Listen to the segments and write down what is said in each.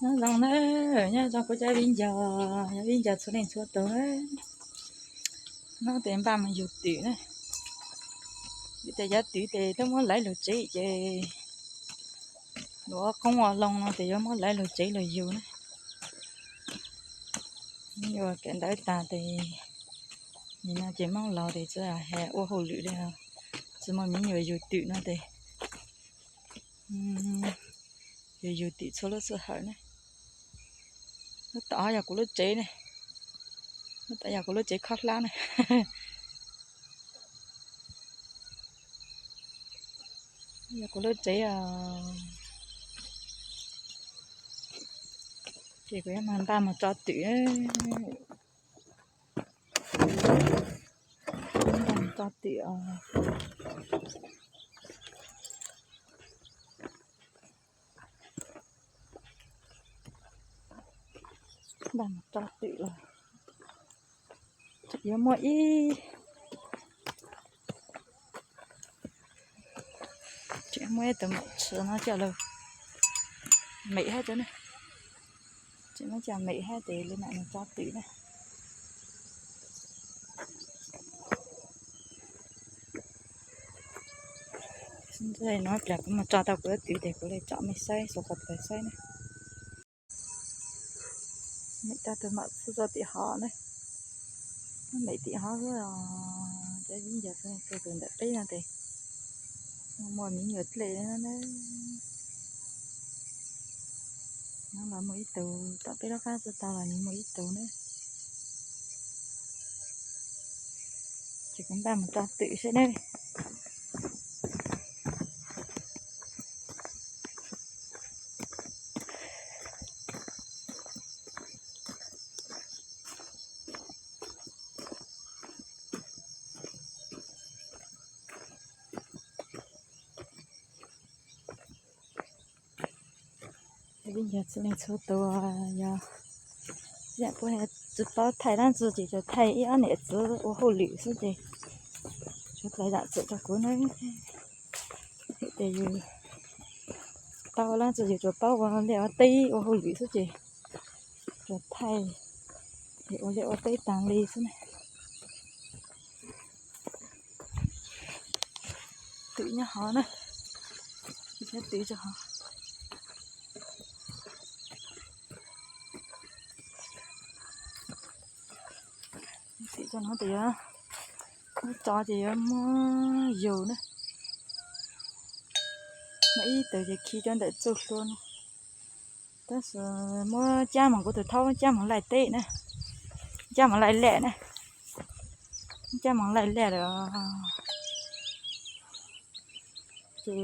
Nyob zoo na, nyob zoo kuv cov viv ncaus, cov viv ncaus txhua leej txhua tus na. Hnub no ces npaj mus yug twm na. Vim tias cov twm ces twb muab lawv lug tsev ces luag ua qoob ua loo no ces yuav muab lawv lug tsev lug yug na. Yuav kev ntawd tag ces nim no ces Hmoob laus ces txawm ua hauj lwm li, tsis muaj miv nyuam yug twm no ces yug yug twm txhua lub sij hawm ne. Lub tom yog kuv lub tsev ne, lub tom yog kuv lub tsev khob hlab ne. Yog kuv lub tsev os. Ces kuv yuav mag npaj mus tso twm, npaj mus tso twm os. Npaj mus tso twm los yuav muaj ib, tseem muaj ib tug maum tshis no coj los mem hab, tseem muab coj mem hab ces li mam mus tso twm na. Ntxim no pliag kuv mus tso tau kuv twm ces kuv li tsom mej saib, xuas qhov tais saib na. Mem tau tus maum tshis tso tim hov na. Mem tim hov xwb os, cov viv ncaus txhua leej txhua tus ntawm peb no ces muaj miv nyuam dlej na. Nov los muaj ib tug, tom peb lub qab txog tau los nws muaj ib tug na. Ces kuv npaj mus tso twm seb ne. Viv ncaus txhua leej txhua tus, yog tsis paub thaij dlaab tsi ces tsuas thaij ib ob niam txiv ua hauj lwm xwb ces tsuas thaij zam txim rau kuv na. Tes yus paub dlaab tsi yus tsuas paub ua liaj ua teb ua hauj lwm xwb ces tsuas thaij ua liaj ua teb taag li xwb na. Twm nyob hov na, twm hov. Twm tso no tes yuav muab tso ces yuav muab yug na. Muaj ib tug ces khi rau ntawm txuj hlua no. Tab sis muab cab moog, kuv tus thaub cab moog laij teb na, cab moog laij laj na, cab moog laij laj lawm. Ces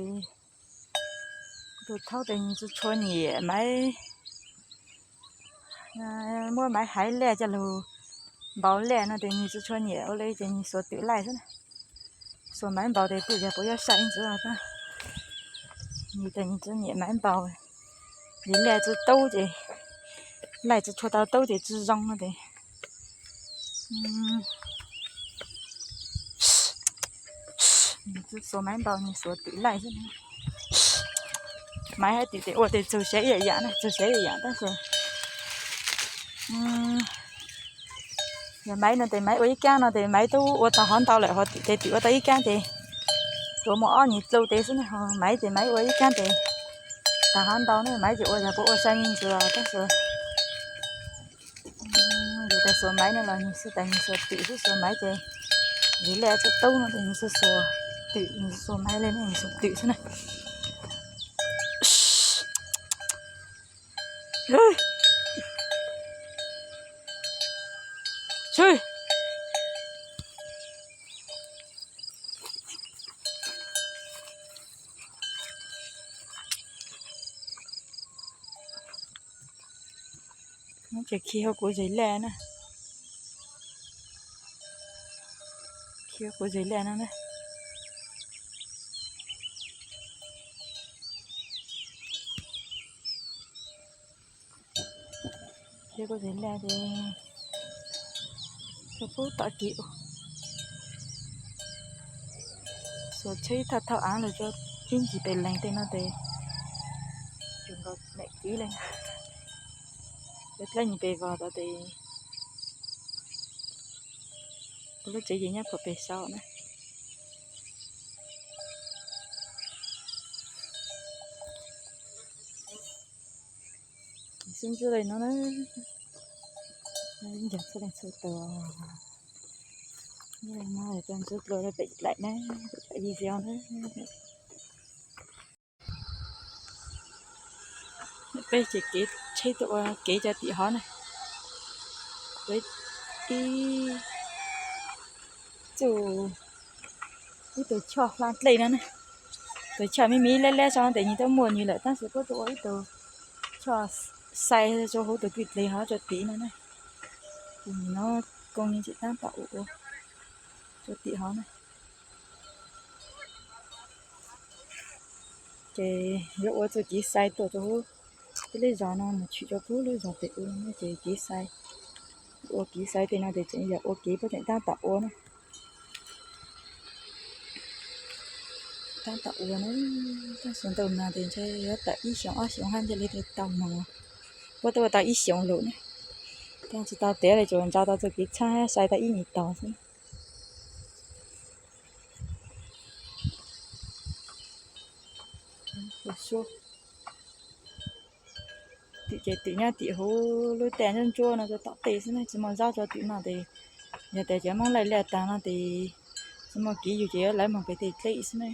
kuv tus thaub tes nws tsis tshua nyiam Maiv, muab Maiv haiv laj coj lug npau laj no tes nws tsis tshua nyiam ua le ces nws xuas twm laij xwb na. Xuas Maiv npau tes twb yog puas yuav sai ntxiv os. Nws tes nws tsis nyiam Maiv npau, vim laj tsi taub ces, laij tsis tshua tau taub ces tsis zoo no tes nws tsis xuas Maiv npau, nws xuas twm laij xwb. Maiv haiv twm tes ua tes txug siav ib yam yam na, txug siav ib yam yam tab sis yog Maiv no tes Maiv ua ib kaab no tes Maiv tub ua tau hov ntau lawm, hov twm tes twm ua tau ib kaab tes tsuas muaj ob nyuag dlub tes xwb na. Maiv ces Maiv ua ib kaab tes tag hov ntau na, Maiv ces ua yog puas ua sai me ntsis tab sis yog tas xuas Maiv no los nws xwb tas nws xuas twm xwb, xuas Maiv ces vim laj tsis taub no ces nws xuas twm, nws xuas Maiv li na, nws xuas twm xwb na. Ces khi hauv kuv zes laj na, khi hauv kuv zes laj no na. Khi kuv zes laj ces tsuas pub tom kiv, xuas tsheb thauj thauj av lug rua ib ntsis pem leeg tej no tes tsuas nkaus nam kiv le. Dlej nyias pes vog tod tes, kuv lub tsev ces nyob puag pem saud na. Xib ntxwb li no na, ib ncag txhua leej txhua tus, ib leeg no coj ntxwb dlua rau pem laim na, pem laim video na. Peb ces kev tsheb tuaj ua kev cov tim hov na. Ib, txuj, ib tug choj hla dlej no na. Tus choj me me leb leb tso tes nws twb muaj nws lawm tab sis puab tuaj ua ib tug choj xais rau hauv tus kwj dlig hov rau tim no na. Tus no koob nws tseem tab tom ua ua rau tim hov na. Ces yuav ua txuj kev xais tuaj rau hauv peb lub zos no mus tshwm rau pem lub zos pem ub no ces kev xais, ua kev xais tej no tes tseem yog ua kev puab tseem tab tom ua na. Tab tom ua na, tab sis ntau no tes ntshe yuav tawm ib xyoos ob xyoos hab ntshe li thiaj tau moog. Puab tuaj ua tau ib xyoos lawm ne, tsis tau tiav li, tsuas ntsa tau txuj kev txhab xais tau ib nyuag tog xwb. Tim ces tim nyob tim hauv lub tej ntsuab ntsuab no rau tom tej xwb ne, tsis muaj zaub rau tim no tes, yog tias cov Moob laij liaj tag no tes tsis muaj kev yug ces yuav lawv moog pem tej dlej xwb ne.